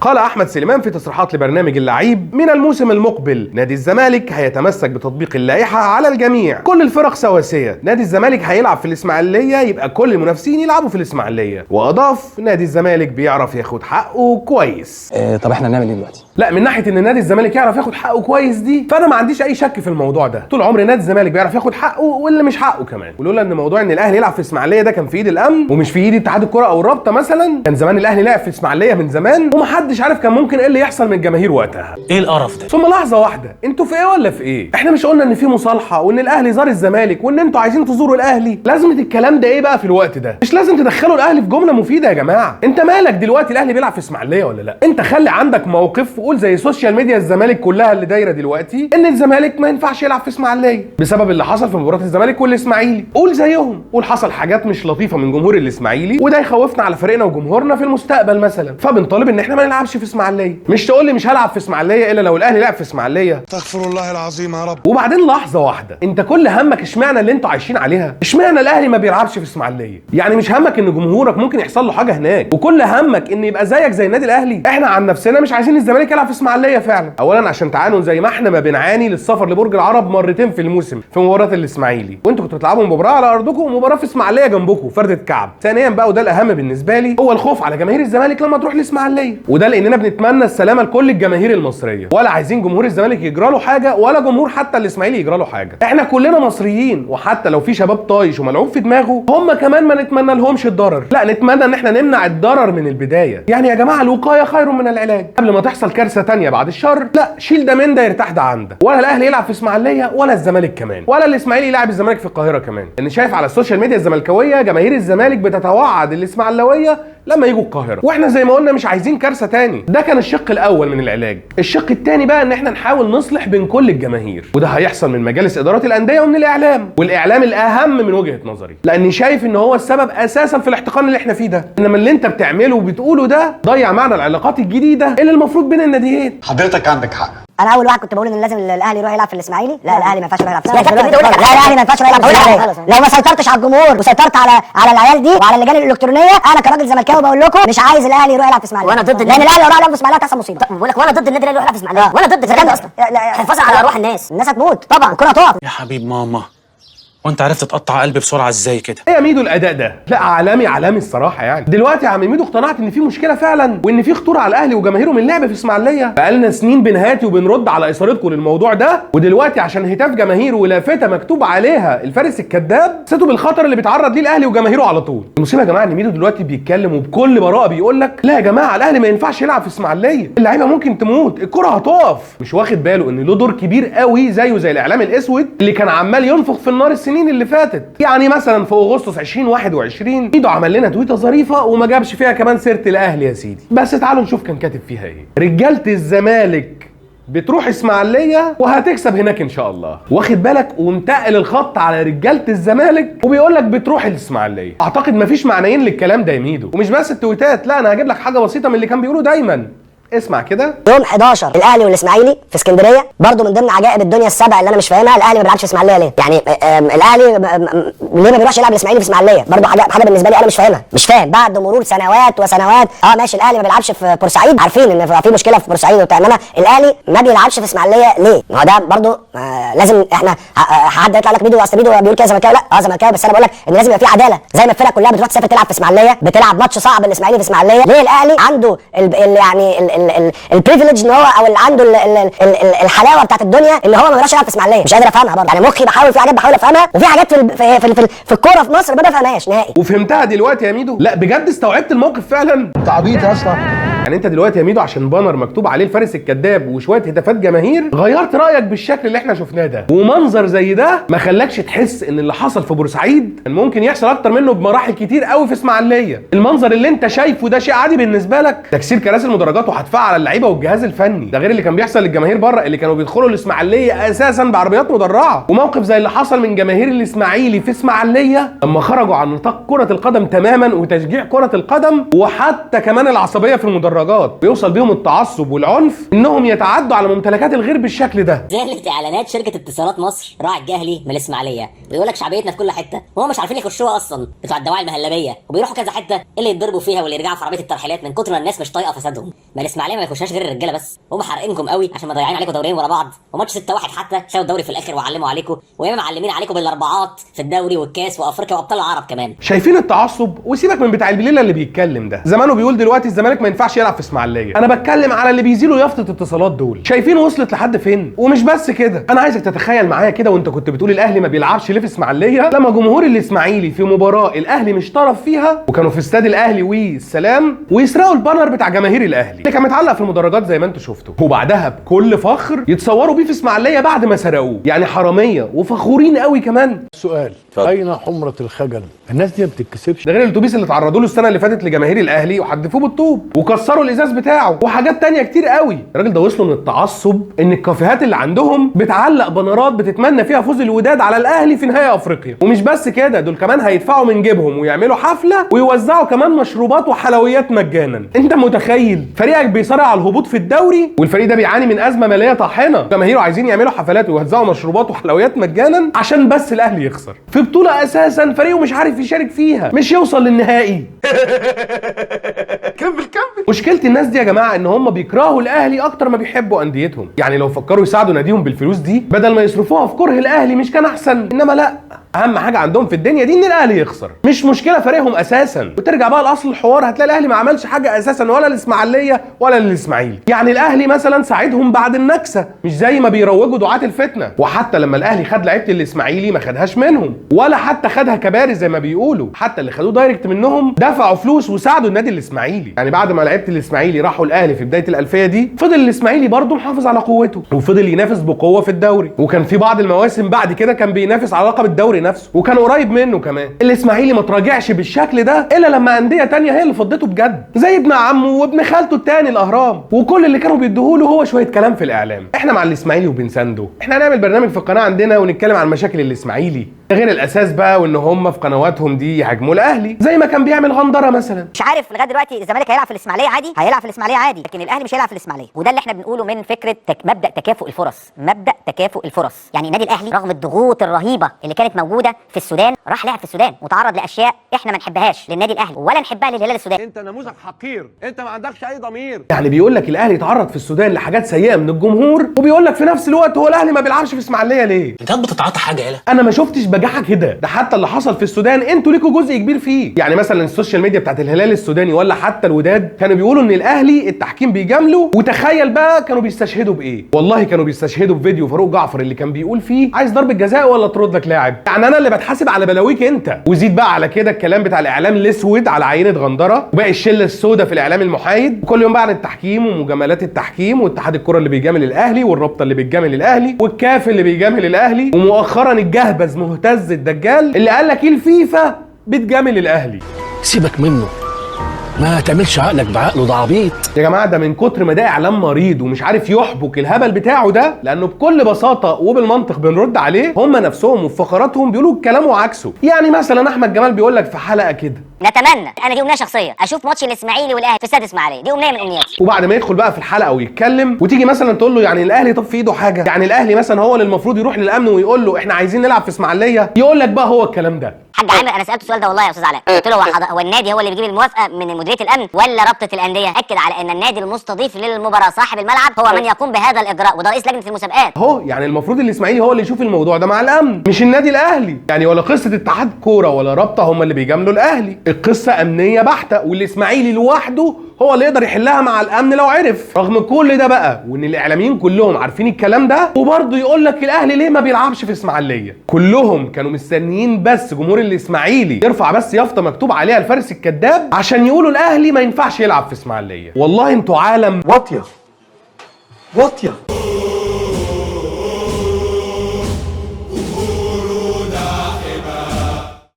قال احمد سليمان في تصريحات لبرنامج اللعيب: من الموسم المقبل نادي الزمالك هيتمسك بتطبيق اللائحة على الجميع، كل الفرق سواسية، نادي الزمالك هيلعب في الاسماعيلية يبقى كل المنافسين يلعبوا في الاسماعيلية. واضاف: نادي الزمالك بيعرف ياخد حقه كويس. طب احنا نعمل ايه دلوقتي؟ لا، من ناحية ان نادي الزمالك يعرف ياخد حقه كويس دي فانا ما عنديش اي شك في الموضوع ده، طول عمر نادي الزمالك بيعرف ياخد حقه واللي مش حقه كمان. ولولا ان موضوع ان الاهلي يلعب في اسماعيليه ده كان في ايد الامن ومش في ايد اتحاد الكره او الرابطة مثلا، كان زمان الاهلي لعب في اسماعيليه من زمان ومحدش عارف كان ممكن ايه اللي يحصل من الجماهير وقتها. ايه القرف ده؟ ثم لحظة واحدة، انتوا في ايه ولا في ايه؟ احنا مش قلنا ان في مصالحه وان الاهلي زار الزمالك وان انتوا عايزين تزوروا الاهلي؟ لازمه الكلام ده ايه بقى في الوقت ده؟ مش لازم تدخلوا الاهلي في جملة مفيدة يا جماعة. انت مالك دلوقتي الاهلي بيلعب في اسماعيليه ولا لا؟ انت خلي عندك موقف وقول زي social media الزمالك كلها اللي دايرة دلوقتي ان الزمالك ما ينفعش يلعب في اسماعيليه بسبب اللي حصل في مباراة الزمالك والاسماعيلي. قول زيهم، قول حصل حاجات مش لطيفة من جمهور الاسماعيلي وده يخوفنا على فريقنا وجمهورنا في المستقبل مثلا، فبنطالب ان احنا ما نلعبش في اسماعيليه. مش تقول لي مش هلعب في اسماعيليه الا لو الاهلي لعب في اسماعيليه. استغفر الله العظيم يا رب. وبعدين لحظة واحدة، انت كل همك اشمعنى اللي انتوا عايشين عليها؟ اشمعنى الاهلي ما بيلعبش في اسماعيليه؟ يعني مش همك ان جمهورك ممكن يحصل له حاجة هناك، وكل همك ان يبقى زيك زي النادي الاهلي؟ احنا عن نفسنا مش عايزين الزمالك يلعب في اسماعيليه فعلا، اولا عشان تعانوا زي ما احنا ما بنعاني للسفر لبرج العرب مرتين في الموسم في مباراة الاسماعيلي، وانتوا كنتوا بتلعبوا مباراة على ارضكم ومباراة في اسماعيليه جنبكم فرده كعب. ثانيا بقى، وده الاهم بالنسبة لي، هو الخوف على جماهير الزمالك لما تروح الاسماعيلية، وده لاننا بنتمنى السلامة لكل الجماهير المصرية، ولا عايزين جمهور الزمالك يجرى له حاجة ولا جمهور حتى الاسماعيلي يجرى له حاجة. احنا كلنا مصريين، وحتى لو في شباب طايش وملعوب في دماغه هم كمان ما نتمنى لهمش الضرر، لا نتمنى ان احنا نمنع الضرر من البداية. يعني يا جماعة الوقاية خير من العلاج، قبل ما تحصل كارثة تانية بعد الشر، لا شيل ده من ده يرتاح ده عن ده، ولا الاهلي يلعب في اسماعيليه ولا الزمالك كمان، ولا الاسماعيلي يلعب الزمالك في القاهرة كمان. لان شايف على ال social media الزملكاويه جماهير الزمالك بتتوعد الاسماعيلاويه لما يجوا القاهرة، واحنا زي ما قلنا مش عايزين كارثة تاني. ده كان الشق الاول من العلاج. الشق التاني بقى ان احنا نحاول نصلح بين كل الجماهير، وده هيحصل من مجالس ادارات الاندية ومن الاعلام، والاعلام الاهم من وجهه نظري، لاني شايف ان هو السبب اساسا في الاحتقان اللي احنا فيه ده. انما اللي انت بتعمله وبتقوله ده ضيع معنى العلاقات الجديدة اللي المفروض بين الناديين. حضرتك عندك حق. انا اول واحد كنت بقول ان لازم الاهلي يروح يلعب في الاسماعيلي. لا الاهلي ما ينفعش يروح يلعب في الاسماعيلي. لا الاهلي ما ينفعش يروح يلعب في الاسماعيلي. لو ما سيطرتش على الجمهور وسيطرت على العيال دي وعلى اللجان الالكترونية، انا كراجل زملكاوي بقول لكم مش عايز الاهلي يروح يلعب في الاسماعيلية. وانا ضد لان الاهلي لو راح يلعب في الاسماعيلية هتحصل مصيبة. بقول لك وانا ضد النادي الاهلي يروح يلعب في الاسماعيلية، وانا ضد الكلام ده اصلا. حفاظا على ارواح الناس. الناس هتموت طبعا، الكره هتقف. يا حبيب ماما، وانت عرفت تقطع قلبي بسرعة ازاي كده؟ ايه يا ميدو الاداء ده؟ لا عالمي عالمي الصراحة. يعني دلوقتي يا عم ميدو اقتنعت ان في مشكلة فعلا وان في خطورة على الاهلي وجماهيره من اللعب في اسماعيليه. بقالنا سنين بنهاتي وبنرد على اثارتكم للموضوع ده، ودلوقتي عشان هتاف جماهير ولافته مكتوب عليها الفارس الكذاب حسيتوا بالخطر اللي بيتعرض ليه الاهلي وجماهيره على طول. المصيبة يا جماعة ان ميدو دلوقتي بيتكلم وبكل براءه بيقول لك لا يا جماعة الاهلي ما ينفعش يلعب في اسماعيليه، اللعيبة ممكن تموت، الكره هتقف. مش واخد باله ان له دور كبير قوي زيه زي الاعلام الاسود اللي كان عمال ينفخ في النار السنين اللي فاتت. يعني مثلا في اغسطس 2021 ميدو عمل لنا تويته ظريفة وما جابش فيها كمان سيره الاهلي يا سيدي، بس تعالوا نشوف كان كاتب فيها ايه. رجاله الزمالك بتروح اسماعيليه وهتكسب هناك ان شاء الله. واخد بالك؟ ومتقل الخط على رجاله الزمالك وبيقول لك بتروح الاسماعيلية. اعتقد مفيش معنيين للكلام ده يا ميدو. ومش بس التويتات، لا انا هجيب لك حاجة بسيطة من اللي كان بيقوله دايما. اسمع كده. يوم 11 الاهلي والاسماعيلي في اسكندرية، برضو من ضمن عجائب الدنيا السبع اللي انا مش فاهمها، الاهلي ما بيلعبش في اسماعيليه ليه؟ يعني الاهلي ليه ما بيروحش يلعب الاسماعيلي في اسماعيليه؟ برضو حاجة بالنسبة لي انا مش فاهمها، مش فاهم. بعد مرور سنوات وسنوات، ماشي الاهلي ما بيلعبش في بورسعيد، عارفين ان في مشكلة في بورسعيد وبتاع، انما الاهلي ما بيلعبش في اسماعيليه ليه؟ ما هو ده برضو لازم احنا حد يطلع لك ميدو، اصل ميدو بيقول كده زملكاوي، لا زملكاوي، بس انا بقول لك ان لازم يبقى في عدالة، زي ما الفرق كلها بتروح تسافر تلعب في اسماعيليه، بتلعب ماتش صعب الاسماعيلي في اسماعيليه، ليه الاهلي عنده ال privilege ان هو او اللي عنده الحلاوة بتاعت الدنيا ان هو ما بيروحش يلعب في اسماعيليه؟ مش قادر افهمها برضه. يعني مخي بحاول في حاجات بحاول افهمها، وفي حاجات في الكورة في مصر ما بفهمهاش نهائي. وفهمتها دلوقتي يا ميدو؟ لا بجد استوعبت الموقف فعلا. انت عبيط يا اسطى. يعني انت دلوقتي يا ميدو عشان banner مكتوب عليه الفارس الكذاب وشوية هتافات جماهير غيرت رايك بالشكل اللي احنا شفناه ده، ومنظر زي ده ما خلاكش تحس ان اللي حصل في بورسعيد كان ممكن يحصل اكتر منه بمراحل كتير قوي في اسماعيليه. المنظر اللي انت شايفه ده شيء عادي بالنسبة لك؟ تكسير كراسي المدرجات وهتفعل على اللعيبة والجهاز الفني، ده غير اللي كان بيحصل للجماهير بره اللي كانوا بيدخلوا الاسماعيلية اساسا بعربيات مدرعه. وموقف زي اللي حصل من جماهير الاسماعيلي في اسماعيليه لما خرجوا عن نطاق كره القدم تماما وتشجيع كره القدم وحتى كمان العصبية في المدرجات. المدرجات، ويوصل بيهم التعصب والعنف انهم يتعدوا على ممتلكات الغير بالشكل ده. زالت اعلانات شركة اتصالات مصر راعي الجهلي من الاسماعيلية، بيقول لك شعبيتنا في كل حتة، وهم مش عارفين يخشوها اصلا، بتوع الدواعي المهلبيه، وبيروحوا كذا حتة اللي يتضربوا فيها واللي يرجعوا في عربية الترحيلات من كتر ما الناس مش طايقة فسادهم. ما الاسماعيلية ما يخشهاش غير الرجالة بس، هم حارقينكم قوي عشان مضيعين عليكم دورين ورا بعض، وماتش 6-1 حتى شالوا الدوري في الاخر وعلموا عليكم، وياما معلمين عليكم بالاربعات في الدوري والكاس وافريقيا وابطال العرب كمان. شايفين التعصب؟ وسيبك من بتاع البليله اللي بيتكلم ده، زمانه بيقول دلوقتي الزمالك ما ينفعش يلعب في اسماعيليه. انا بتكلم على اللي بيزيلوا يافطة اتصالات دول، شايفين وصلت لحد فين؟ ومش بس كده، انا عايزك تتخيل معايا كده وانت كنت بتقول الاهلي ما بيلعبش ليه في اسماعيليه، لما جمهور الاسماعيلي في مباراة الاهلي مش طرف فيها وكانوا في استاد الاهلي والسلام، ويسرقوا ال banner بتاع جماهير الاهلي اللي كان متعلق في المدرجات زي ما انتم شفتوا، وبعدها بكل فخر يتصوروا بيه في اسماعيليه بعد ما سرقوه. يعني حرامية وفخورين قوي كمان. سؤال، اين حمرة الخجل؟ الناس دي ما بتتكسبش. ده غير الاتوبيس اللي اتعرضوا له السنة اللي فاتت لجماهير الاهلي وحدفوه بالطوب وكسروا الازاز بتاعه وحاجات تانية كتير قوي. الراجل ده وصلوا من التعصب ان الكافيهات اللي عندهم بتعلق بنرات بتتمنى فيها فوز الوداد على الاهلي في نهائي افريقيا. ومش بس كده، دول كمان هيدفعوا من جيبهم ويعملوا حفلة ويوزعوا كمان مشروبات وحلويات مجانا. انت متخيل فريقك بيصارع على الهبوط في الدوري والفريق ده بيعاني من ازمة ماليه طاحنة، جماهيره عايزين يعملوا حفلات ويوزعوا مشروبات وحلويات مجانا عشان بس الاهلي يخسر في بطوله اساسا فريقه مش عارف يشارك فيها، مش يوصل للنهائي. كمل كمل. مشكلة الناس دي يا جماعة ان هم بيكرهوا الاهلي اكتر ما بيحبوا انديتهم. يعني لو فكروا يساعدوا ناديهم بالفلوس دي بدل ما يصرفوها في كره الاهلي مش كان احسن؟ انما لا، اهم حاجة عندهم في الدنيا دي ان الاهلي يخسر، مش مشكلة فريقهم اساسا. وترجع بقى لاصل الحوار هتلاقي الاهلي ما عملش حاجة اساسا ولا الاسماعيلية ولا للاسماعيلي. يعني الاهلي مثلا ساعدهم بعد النكسه، مش زي ما بيروجوا دعاة الفتنة. وحتى لما الاهلي خد لعيبة الاسماعيلي ما خدهاش منهم، ولا حتى خدها كباري زي ما بيقولوا، حتى اللي خدوه direct منهم دفعوا فلوس وساعدوا النادي الاسماعيلي. يعني بعد ما لعيبة الاسماعيلي راحوا الاهلي في بداية الالفية دي، فضل الاسماعيلي برضه محافظ على قوته وفضل ينافس بقوة في الدوري، وكان في بعض المواسم بعد كده كان بينافس على لقب الدوري نفسه وكان قريب منه كمان. الاسماعيلي ما تراجعش بالشكل ده الا لما اندية تانية هي اللي فضته بجد، زي ابن عمه وابن خالته التاني الاهرام، وكل اللي كانوا بيديهوله هو شوية كلام في الاعلام. احنا مع الاسماعيلي وبنسانده، احنا هنعمل برنامج في القناة عندنا ونتكلم عن مشاكل الاسماعيلي، ده غير الاساس بقى وان هم في قنواتهم دي يهاجموا الاهلي زي ما كان بيعمل غندره مثلا. مش عارف لغاية دلوقتي الزمالك هيلعب في الاسماعيلية عادي، هيلعب في الاسماعيلية عادي، لكن الاهلي مش هيلعب في الاسماعيلية. وده اللي احنا بنقوله من فكرة مبدا تكافؤ الفرص، مبدا تكافؤ الفرص. يعني النادي الاهلي رغم الضغوط الرهيبة اللي كانت موجودة في السودان راح لعب في السودان وتعرض لاشياء احنا ما نحبهاش للنادي الاهلي ولا نحبها للهلال السوداني. انت نموذج حقير، انت ما عندكش اي ضمير. يعني بيقول لك الاهلي اتعرض في السودان لحاجات سيئه من الجمهور، وبيقول لك في نفس الوقت هو الاهلي ما بيلعبش في اسماعيليه ليه؟ انت بتتعاطى حاجة يالا. انا ما شفتش بجاحه كده، ده حتى اللي حصل في السودان انتوا ليكوا جزء كبير فيه. يعني مثلا ال social media بتاعت الهلال السوداني ولا حتى الوداد كانوا بيقولوا ان الاهلي التحكيم بيجامله، وتخيل بقى كانوا بيستشهدوا بايه؟ والله كانوا بيستشهدوا بفيديو فاروق جعفر اللي كان بيقول فيه عايز ضربه جزاء ولا ترد لك لاعب؟ يعني انا اللي بتحاسب على بلاويك انت. وزيد بقى على كده الكلام بتاع الاعلام الاسود على عينه غندره وباقي الشلة السوداء في الاعلام المحايد، وكل يوم بقى عن التحكيم ومجاملات التحكيم واتحاد الكره اللي بيجامل الاهلي والرابطه اللي بتجامل الاهلي والكاف اللي بيجامل الاهلي، ومؤخرا الجهبذ مهتز الدجال اللي قال لك ايه الفيفا بتجامل الاهلي. سيبك منه، ما تعملش عقلك بعقله، ده عبيط. يا جماعة ده من كتر ما ده اعلام مريض ومش عارف يحبك الهبل بتاعه ده، لانه بكل بساطة وبالمنطق بنرد عليه، هم نفسهم وفي فقراتهم بيقولوا الكلام وعكسه. يعني مثلا احمد جمال بيقول لك في حلقة كده نتمنى، انا دي امنية شخصية، اشوف ماتش الاسماعيلي والاهلي في استاد اسماعيليه، دي امنية من امنياتي. وبعد ما يدخل بقى في الحلقة ويتكلم وتيجي مثلا تقول له يعني الاهلي طب في ايده حاجة، يعني الاهلي مثلا هو اللي المفروض يروح للامن ويقول له احنا عايزين نلعب في اسماعيليه، يقول لك بقى هو الكلام ده. حاج عامر انا سالته السؤال ده والله يا استاذ علاء، قلت له هو النادي هو اللي بيجيب الموافقة من مديرية الامن ولا رابطه الاندية؟ اكد على ان النادي المستضيف للمباراة صاحب الملعب هو من يقوم بهذا الاجراء، وده رئيس لجنة المسابقات. اهو يعني المفروض الاسماعيلي هو اللي يشوف الموضوع ده مع الامن مش النادي الاهلي، يعني ولا قصة اتحاد كورة ولا رابطه هم اللي بيجاملوا الاهلي، القصة امنية بحته والاسماعيلي لوحده هو اللي يقدر يحلها مع الامن لو عرف. رغم كل ده بقى وان الاعلاميين كلهم عارفين الكلام ده، وبرضه يقول لك الاهلي ليه ما بيلعبش في اسماعيليه؟ كلهم كانوا مستنيين بس جمهور الاسماعيلي يرفع بس يافطة مكتوب عليها الفارس الكذاب عشان يقولوا الاهلي ما ينفعش يلعب في اسماعيليه. والله انتوا عالم واطية واطية.